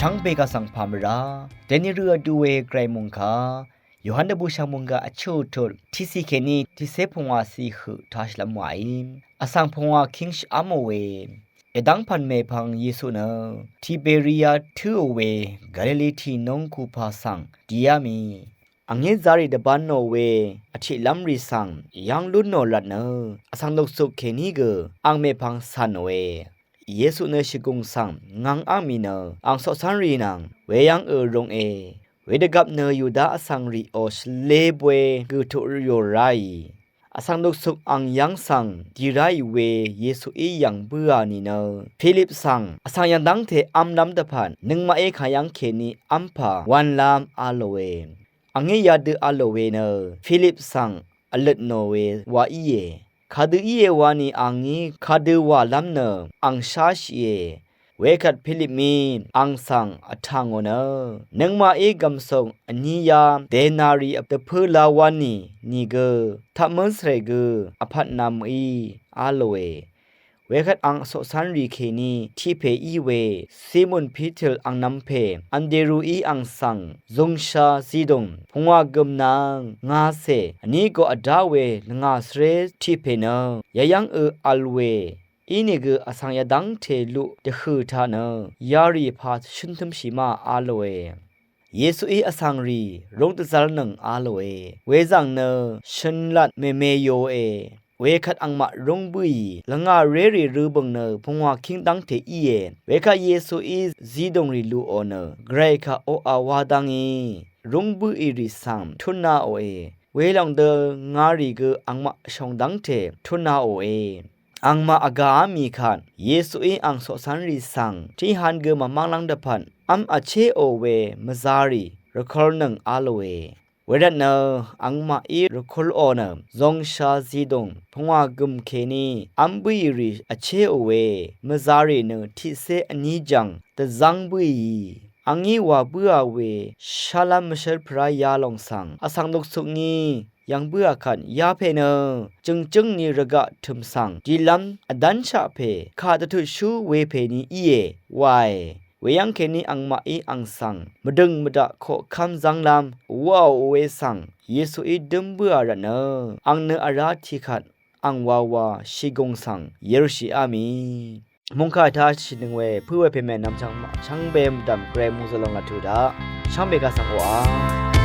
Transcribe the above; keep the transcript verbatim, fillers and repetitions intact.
Shvngbe kaq svng pà mvrá deni rø vdu we gvray mungkà Yohan dvbù shv̀ng mungga vchuq tut tiqciq kèní tiqcé pungwàciq høq tashìlv́m wàí. Vsvng pungwà kíng shv́mò we yvdv́ng pv̀n mèpvng Yesu nø Tiberia tǿò we Galili tìnúng kupà svng dìá mì. Angí zarì dvbán nò we vtiqlv́m rì svng yv́ng lún nò rvt nø vsvng dukcuk kèní gø ang mèpvng cv̀nòe. Yesu nø shvgùng svng ngvngáng mì nø ang coqcv́nrì nvng weyv́ngø rūnge. Wedvgvp nø Yuda vsvng rìò shvlē bwe gø tuq yò ráì. Vsvng dukcuk ang yv́ng svng dì ráì we Yesuí yv̀ng bǿà nìnø Filip svng vsvng yv̀ng dv́ngte v́mlv́m dvpvt nøngmaqí kayv́ng kèní v́mpà wv̄nlv́m a lòe. Angí yadø a lò we nø Filip svng vløt nò we wa íe. Kadø íe wani angí kadø wàlv́m nø ang sháshìe. Wekvt Filipmí ang svng vtà ngò nø nøngmaqí gv̀msùng vní yá denari dvpǿ la wani nìgø tapmǿn svrè gø vpvt nà mø̀í a lòe. Wekvt ang coqcv́nrì kèní tiq pè í we Simon Pitur angnv̄m pè Anderuí ang svng zūngsha zidùng pungwà gø̀m nvng ngacè vní go vdá we lvngà svré tiq pè nø yayv́ngø vl we. Inìgø vsvng yadv́ngte luq dvhø̀ taq nø yarì pà shøn tǿmshì ma a lòe. Yesuí vsvng rì rúng dvzv́rnøng a lòe. Wezv̀ng nø shønlat mèmeyòe. Wekvt angmaq rúng bǿì lvngà rérì røbø̀ng nø pungwà kíng dv́ngte íe. Wekvt Yesuí zidùng rì luqò nø gvray kaq oqà wa dá ngí rúng bǿì rì svng túnāòe. Welòng dø ngarì gø angmaq shòng dv́ngte túnāòe. Angmaq vgàá mì kvt Yesuí ang coqcv́nrì svng tiqhan gø mvmv́nglv́ng dvpvt v́m vchéò we mvzarì rvkūlnøng a lòe. Wervtnø angmaqí rvkūlò nø zūngsha zidùng pungwà gø̀m kèní v́m bǿì rì vchéò we mvzarì nø tiqcé vní jv̀ng dvzv́ng bǿì. Angí wà bǿà we shálv́m mvshǿl pvrá yalòng svng vsvng dukcuk ngí yv̀ng bǿà kvt yapè nø jø̀ngjǿng ni rvgaq tø̀m svng dilv́m vdv́nshaq pè kà dvtutshú wepè ni íe wae. Weyv́ng kèní angmaqí ang svng mvdø̀ng mvdaq koqkv́m zv́nglv́m waò we svng Yesuí dǿm bǿà rvtnø ang nø vrá tiqkvt ang wawa shìgùng svng yørshìá mì. Mungkà tashìnøng we pø̄ we pèmè nvmchvng shvngbe mvdv̀m gvray mungzø̀lòng lvtø̀ daq shvngbe kaq svng oqà.